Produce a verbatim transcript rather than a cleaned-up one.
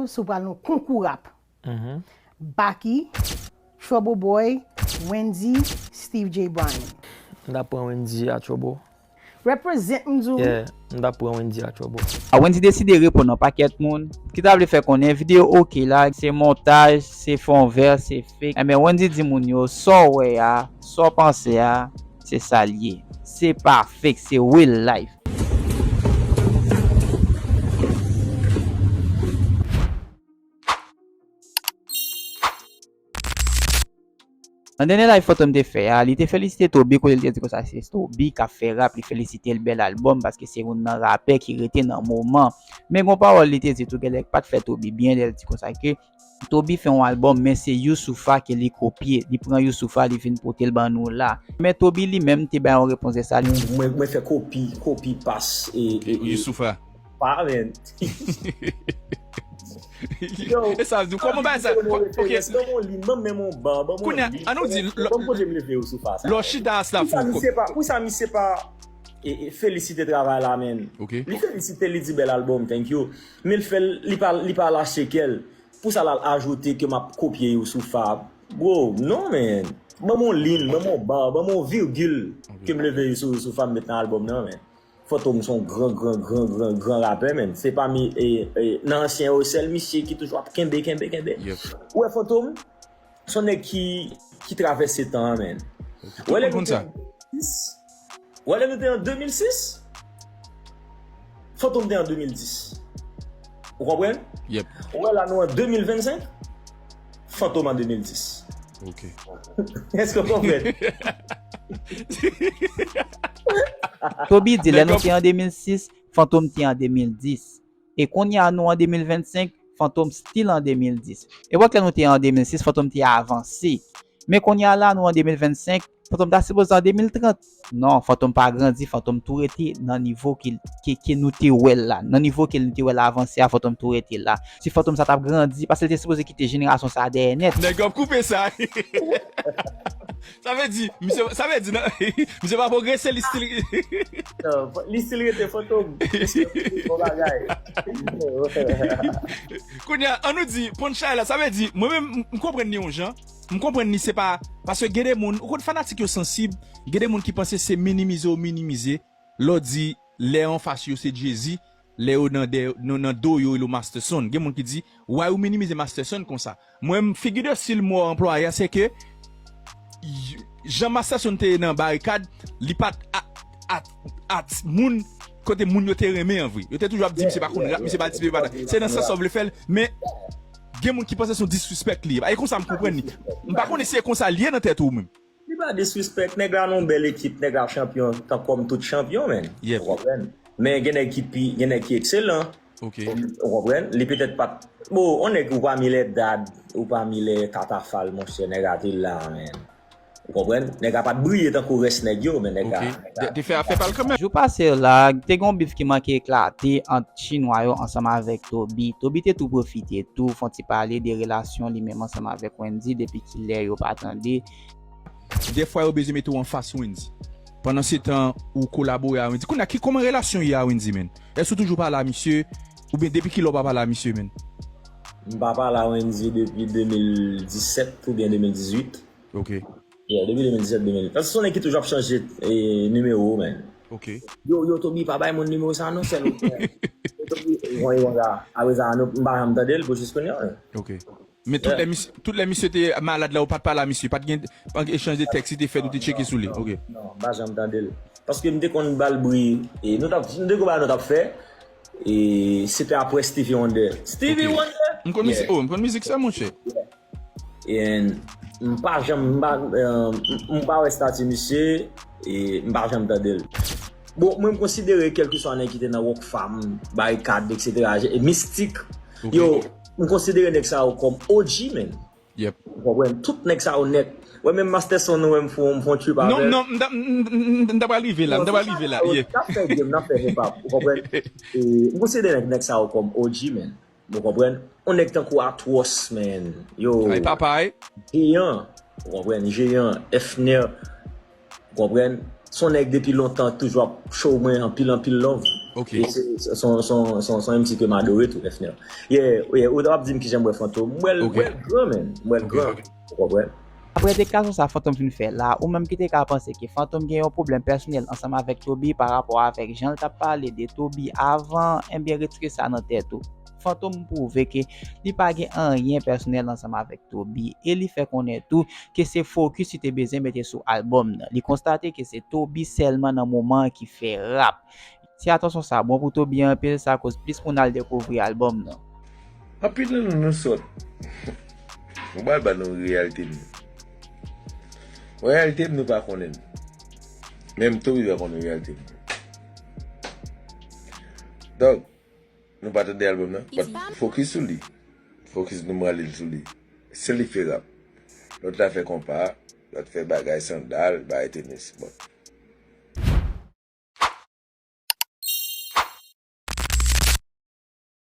Si w pral nan konkou rap, Baky, Trouble Boy, Wendy, Steve J Bryan. M ta pran Wendy a Trouble. Represent m di w. Yeah, m ta pran Wendy a Trouble. A Wendy deside reponn yon pakèt moun ki ta vle fè konnen videyo oke la, se montaj, se fon vè, se fake. Enben Wendy di moun yo sa w wè a, sa w panse a, se sa l ye. Se pa fake, se real life. Nan dènye live Fantom te fè a, li te felisite Toby kote li te di konsa se Toby k ap fè rap, li felisite l bèl albòm paske se youn nan rapè ki rete nan moman. Men gon pawòl li te di tou genlè k pa t fè Toby byen lè l di konsa ke Toby fè yon albòm men se Youssoupha ke li kopye, li pran Youssoupha li vin pote l ban nou la. Men Toby li menm te bay yon repons de sa. Mwen mwen fè kopi, kopi pas e, e, e Youssoupha. Pa men. E sa di kòman bay sa. Ok. Ban mwen lin, ban mwen ban mwen ban mwen Kounye a, an nou di, lò- Ban mwen kote m leve Youssoupha sa. Lò chita a sa Pou sa fou. misye pa, pou sa misye pa e, e, felisite travay la men. Ok. Li felisite, li di bèl albòm, thank you. Men l fè l, li pa, li pa lache kè l. Pou sa l al ajoute ke m ap kopye Youssoupha. Bro, non men. Ban mwen lin, ban mwen ba, ban mwen virgil ke m leve sou Youssoupha m met nan albòm nan men. Fantom se yon gran, gran, gran, gran, gran rapè men. Se pami e, e, nan ansyen yo sèl misye ki toujou ap kenbe, kenbe, kenbe. Yep. Ou wè Fantom, se yon nèg ki, ki travèse tan an men. Ou wè lè konn nou te sa. an sis, ou wè lè nou te an de mil sis, Fantom te an de mil dis. Ou konprann? Yep. Ou wè la nou an de mil vennsenk, Fantom an de mil dis. Ok. Èske w konprann? Toby di lè nou te an de mil sis, Fantom te an de mil dis. E kounye a nou an de mil vennsenk, Fantom still an de mil dis. Epòk lè nou te an de mil sis, Fantom te avanse. Men kounye a la nou an de mil vennsenk, Fantom ta sipoze an de mil trant. Non, Fantom pa grandi, Fantom tou rete nan nivo ke, ke, ke nou te wè l la. Nan nivo ke nou te wè l avanse a, Fantom tou rete la. Si Fantom sa t ap grandi, paske l te sipoze kite jenerasyon sa dèyè nèt. Nèg yo ap koupe sa. Sa vle di, misye, sa vle di, non, misye pa pwogrese, li still. Non, li still rete Fantom. Bon bagay. Kounye a, an nou di, punchline la, sa vle di, mwen menm, m, m konprann li yon jan. M konprann li se pa, paske gen de moun, ou konn fanatik yo sansib, gen de moun ki panse se minimize ou minimize, lè w di, lè anfas yo se Jay-Z, lè yo nan, de, nan, nan do yo, yo Master Son. Gen moun ki di, why ou minimize Master Son konsa? Mwen, figi de stil mo anplwaye a, se ke jan Master Son te ye nan barikad, li pa t a, a, a, moun kote moun yo te renmen an vre. Yo te toujou ap di misye pa konn rap, misye pa tisipe, pa. Se nan sans sa w vle fè l, men gen moun ki panse se yon disrespect li ye. E konsa m konprann li. M pa konnen si se konsa li ye nan tèt ou menm. Li pa disrespect, nèg la nan yon bèl ekip, nèg la chanpyon, tan kòm tout chanpyon, men. Yep. Ou konprann? Men gen nèg ki pi, gen nèg ki ekselan. Ok. Ou konprann? Li petèt pa t, bon, yon nèg ou pami lè dad, ou pami lè katafal, monchè, nèg la te la, men. Ou konprann? Nèg la pa t briye tankou rès nèg yo, men nèg la. Ok. Te, te fè afè pa l kanmenm. Jou pase la, te gen yon bif ki manke eklate ant Chinwa yo ansanm avèk Toby. Toby te tou pwofite tou fè yon ti pale de relasyon li menm ansanm avèk Wendy depi kilè yo pa tande. Dèfwa yo bezwen mete w anfas Wendy. Pandan se tan ou kolabore a Wendy. Kounye a ki kòman relasyon ye a Wendy, men? Èske ou toujou pale a misye? Oubyen depi kilè ou pa pale a misye, men? M pa pale a Wendy depi de mil disèt oubyen de mil dizuit. Ok. Yeah, depi de mil disèt, de mil. Paske se yon nèg ki toujou ap chanje e, nimewo, men. Ok. Yo, yo, Toby, pa bay moun nimewo sa non, sèl ou. Yo, Toby, yon, yon, la. Apre sa, nou, m pa janm tande l pou jis kounye a. Ok. Men tout lè misye, tout lè misye te malad la, ou pa t pale a misye, pa t gen, pa t gen echanj de tèks, li te fèt, ou te tcheke sou li. Ok. Non, m pa janm tande l. Paske m te konn ba l bri, e nou t ap, nou te konn ba nou t ap fè, e se te apre Stevie Wonder. Stevie Wonder! M konn mizik, oh, m konn mizik sa, monchè. And m pa janm, m pa, euh, m pa wè stati misye, e m pa janm tande l. Bon, mwen m konsidere kèlkeswa nèg ki te nan Rockfam, Barikad, et cetera, e Mistik, yo, m konsidere nèg sa yo kòm O G, men. Yep. Ou konprann? Tout nèg sa yo nèt. Wè, menm Master Son, nou wè m fon, m fon trip avè. Non, non, m ta, m, m, m, m ta pral rive la, m ta pral rive la, yeah. N ap fè game, n ap fè hip hop, ou konprann? E, m konsidere nèg, nèg sa yo kòm O G, men. Ou konprann? Yon nèg tankou Atwòs, men. Yo. Ay, papay. Jeyan. Ou konprann? Jeyan, Efner. Ou konprann? Se yon nèg depi lontan toujou ap show mwen anpil, anpil love. Ok. E se se- se yon- se yon- se yon- se yon M C ke m adore tou, Efner. Yeah, yeah, ou t ap di m kijan m wè Fantom. M wè l Ok. m wè l gran, men. M wè l Ok, gran. ok. Ou konprann? Apre deklarasyon sa Fantom fin fè la, ou menm ki te ka panse ke Fantom gen yon pwoblèm pèsonèl ansanm avèk Toby pa rapò avèk jan l t ap pale de Toby avan, enbyen retire sa nan tèt ou. Fantom pwouve ke li pa gen anyen pèsonèl ansanm avèk Toby e li fè konnen tou ke se fokis li te bezwen mete sou albòm nan. Li konstate ke se Toby sèlman nan moman an ki fè rap. Ti atansyon sa bon pou Toby anpil, sa koz plis moun al dekouvri albòm nan. Anpil nan nou nou sòt. Mwen pral ba nou reyalite m. Reyalite m nou pa konnen. Menm Toby pa konnen reyalite m. Donk, nou pa tande albòm nan. But fokis sou li. Fokis nou male l sou li. Se li fè rap. Lòt la fè konpa, lòt fè bagay sandal, bagay tenis. Bon.